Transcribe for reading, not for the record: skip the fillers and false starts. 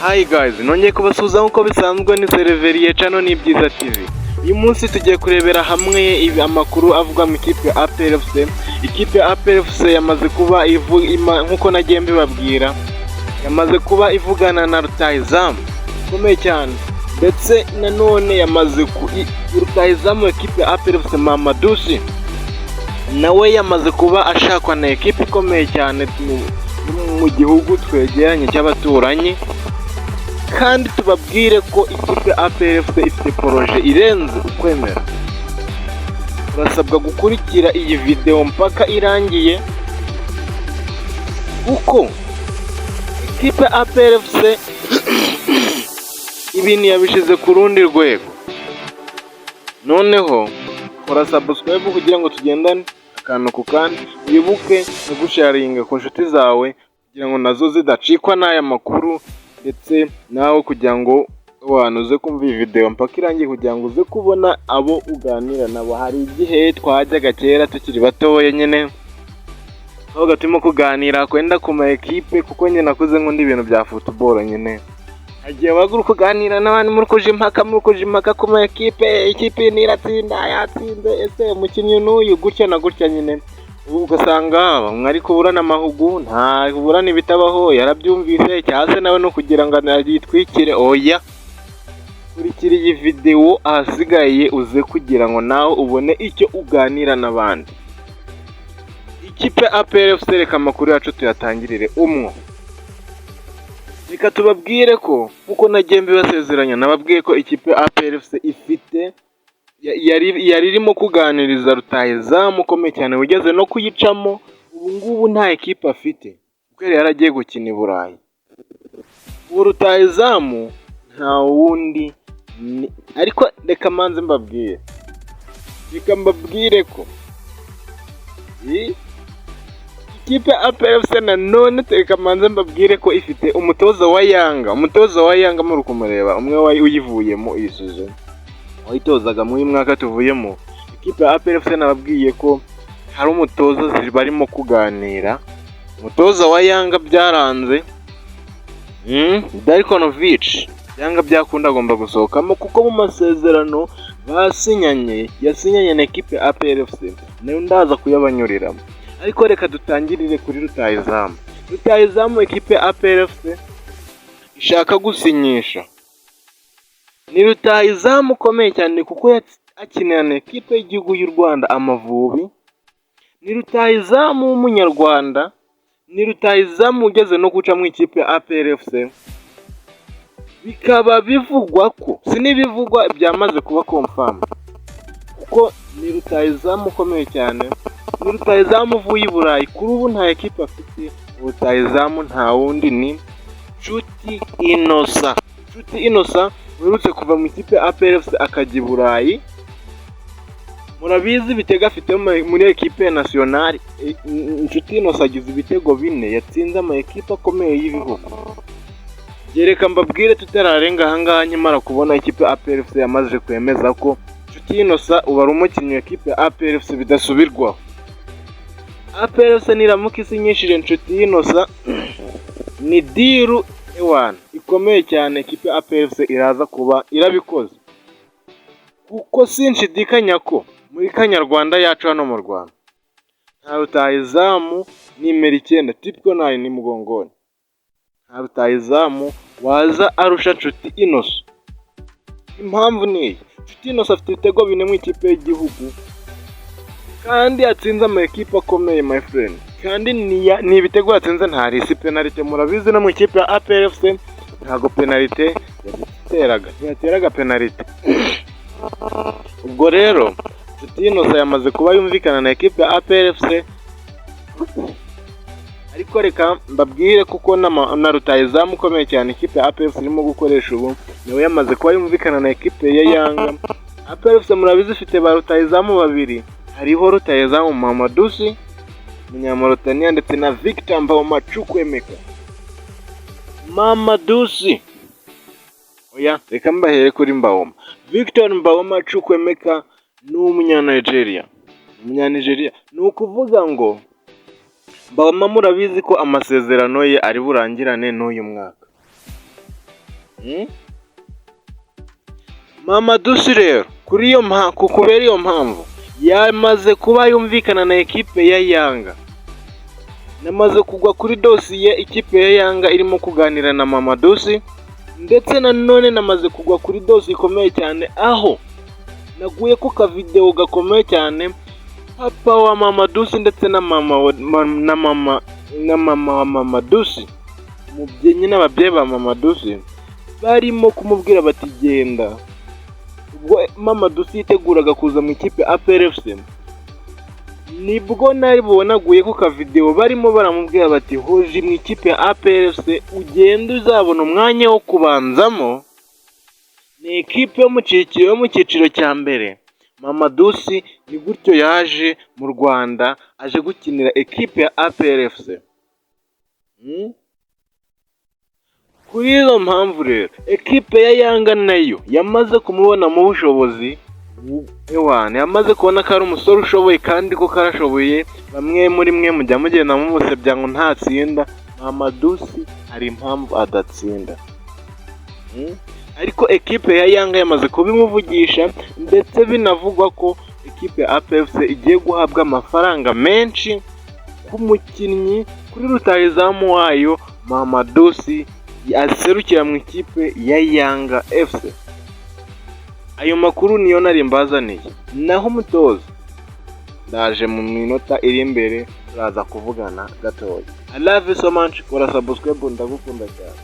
Hi guys, nongeye kubasuhuza nk'uko bisanzwe. Ni Sereveriye Channel n'Ibyiza TV. Uyu munsi tugiye kurebera hamwe amakuru avuga mu ikipe ya APR FC. Ikipe ya APR FC yamaze kuba nk'uko nagiye mbibabwira, yamaze kuba ivugana na rutahizamu ukomeye cyane, ndetse nanone yamaze ku rutahizamu ekipe ya APR FC Mamadou Sy, nawe yamaze kuba ashakwa na ekipe ikomeye cyane mu gihugu twegeranye cy'abaturanyi. Kandi tubabwire ko ikipe APR FC ifite projet irenze ukwemera. Urasabwa gukurikira iyi videwo mpaka irangiye, kuko ikipe APR FC ibintu yabishyize ku rundi rwego. Noneho kora subscribe kugira ngo tugendane akantu ku kandi, wibuke no gusharinga ku nshuti zawe kugira ngo nazo zidacikwa n'aya makuru, ndetse nawe kugira ngo uze kumva iyi videwo mpaka irangiye kugira ngo uze kubona abo uganira nabo. Hari igihe twajyaga kera tukiri batoya nyine, twabaga turimo kuganira kwenda ku ma ekipe, kuko nyine nakuze nkunda ibintu bya football nyine. Hagiye waga uri kuganira n'abandi, muri kuja impaka ku ma ekipe, ikipe ntiratsinda, yatsinze, ese umukinnyi n'uyu, gutya na gutya nyine. Ubu ugasanga bamwe ari kuburana amahugu, nta kuburana ibitabaho, yarabyumvise cyangwa se nawe no kugira ngo yitwikire. Oya, kurikira iyi videwo, ahasigaye uze kugira ngo nawe ubone icyo uganira n'abandi. Ikipe APR FC, reka amakuru yacu tuyatangirire umwo. Reka tubabwire ko nkuko nagiye mbibasezeranya, nababwiye ko ikipe APR FC ifite yari irimo kuganiriza rutahizamu ukomeye cyane wigeze no kuyicamo, ubu ngubu nta ekipe afite kuko yari yaragiye gukina i Burayi. Uwo rutahizamu nta wundi, ariko reka manze mbabwire, reka mbabwire ko ikipe APR FC nanone, reka manze mbabwire ko ifite umutoza wa Yanga. Umutoza wa Yanga muri kumureba, umwe wari uyivuyemo iyi saison, wayitozaga muri uyu mwaka tuvuyemo. Ikipe ya APR FC nababwiye ko hari umutoza barimo kuganira. Umutoza wa Yanga byaranze, Darko Novic, byanga byakunda agomba gusohokamo, kuko mu masezerano basinyanye, yasinyanye na ekipe ya APR FC, nayo ndaza kuyabanyuriramo. Ariko reka dutangirire kuri rutahizamu. Rutahizamu ekipe ya APR FC ishaka gusinyisha ni rutahizamu ukomeye cyane, kuko akinira na ekipe y'igihugu y'u Rwanda Amavubi. Ni rutahizamu w'umunyarwanda, ni rutahizamu ugeze no guca mu ikipe ya APR FC. Bikaba bivugwa ko, si n'ibivugwa, byamaze kuba confirm, kuko ni rutahizamu ukomeye cyane, ni rutahizamu uvuye i Burayi, kuri ubu nta ekipe afite. Rutahizamu nta wundi ni Nshuti Innocent. Nshuti Innocent uherutse kuva mu ikipe ya APR FC akajya i Burayi. Murabizi ibitego afite muri ekipe nationale. Nshuti Innocent agize ibitego 4 yatsinze ama ekipe akomeye y'ibihugu. Reka mbabwire tutararenga ahangaha, nkimara kubona ikipe ya APR FC yamaze kwemeza ko Nshuti Innocent ubu ari umukinnyi wa ekipe ya APR FC bidasubirwaho. APR FC niramuka isinyishije Nshuti Innocent, ni deal ewana ikomeye cyane ekipe ya APR FC iraza kuba irabikoze, kuko sinshidikanya ko muri Kanyarwanda yacu hano mu Rwanda nta rutahizamu nimero 9, typical nine ni mugongoni, nta rutahizamu waza arusha Nshuti Innocent. Impamvu ni iyi: Nshuti Innocent afite ibitego 4 mu ikipe y'igihugu, kandi yatsinze ama ekipe akomeye, my friend. Kandi ni ibitego yatsinze, nta risi penalite. Murabizi no mu ikipe ya APR FC ntago penalite yaziteraga, ntiyateraga penalite. Ubwo rero Nshuti Innocent yamaze kuba yumvikana na ekipe ya APR FC. Ariko reka mbabwire, kuko na rutahizamu ukomeye cyane ikipe ya APR FC irimo gukoresha ubu, nawe yamaze kuba yumvikana na ekipe ya Yanga. APR FC murabizi ifite ba rutahizamu babiri, hariho rutahizamu Mamadou Sy Umunyamauritania ndetse na Victor Mbaoma Chukwuemeka. Mamadou Sy, oya, reka mbahere kuri Mbaoma. Victor Mbaoma Chukwuemeka ni Umunyanigeria, Umunyanigeria. Ni ukuvuga ngo Mbaoma murabizi ko amasezerano ye ari burangirane n'uyu mwaka. Mamadou Sy rero kuri iyo kubera iyo mpamvu yamaze kuba yumvikana na ekipe ya Yanga. Namaze kugwa kuri dosiye, ikipe ya Yanga irimo kuganira na Mamadou Sy, ndetse nanone namaze kugwa kuri dosiye ikomeye cyane, aho naguye ku kavidewo gakomeye cyane, papa wa Mamadou Sy ndetse na mama wa Mamadou Sy, umubyeyi nyine, ababyeyi ba Mamadou Sy barimo kumubwira bati: "Genda." Ubwo Mamadou Sy yiteguraga kuza mu ikipe APR FC, nibwo nari bubonaguye ku kavidewo barimo baramubwira bati: "Hoje mu ikipe ya APR FC, ugende uzabona umwanya wo kubanzamo." Ni ekipe yo mu cyiciro cya mbere. Mamadou Sy ni gutyo yaje mu Rwanda, aje gukinira ekipe ya APR FC. Kuri izo mpamvu rero, ekipe ya Yanga nayo yamaze kumubonamo ubushobozi. Ewana, yamaze kubona ko ari umusore ushoboye, kandi ko karashoboye. Bamwe muri mwe mujya mugenda mumusebya ngo ntatsinda. Mamadou Sy hari impamvu adatsinda. Ariko ekipe ya Yanga yamaze kubimuvugisha, ndetse binavugwa ko ekipe ya APR FC igiye guhabwa amafaranga menshi ku mukinnyi, kuri rutahizamu wayo Mamadou Sy aserukira mu ikipe ya Yanga FC. Ayo makuru niyo nari mbazaniye. Naho umutoza, ndaje mu minota iri imbere, turaza kuvugana gatoya. I love you so much. Kora subscribe, ndagukunda cyane.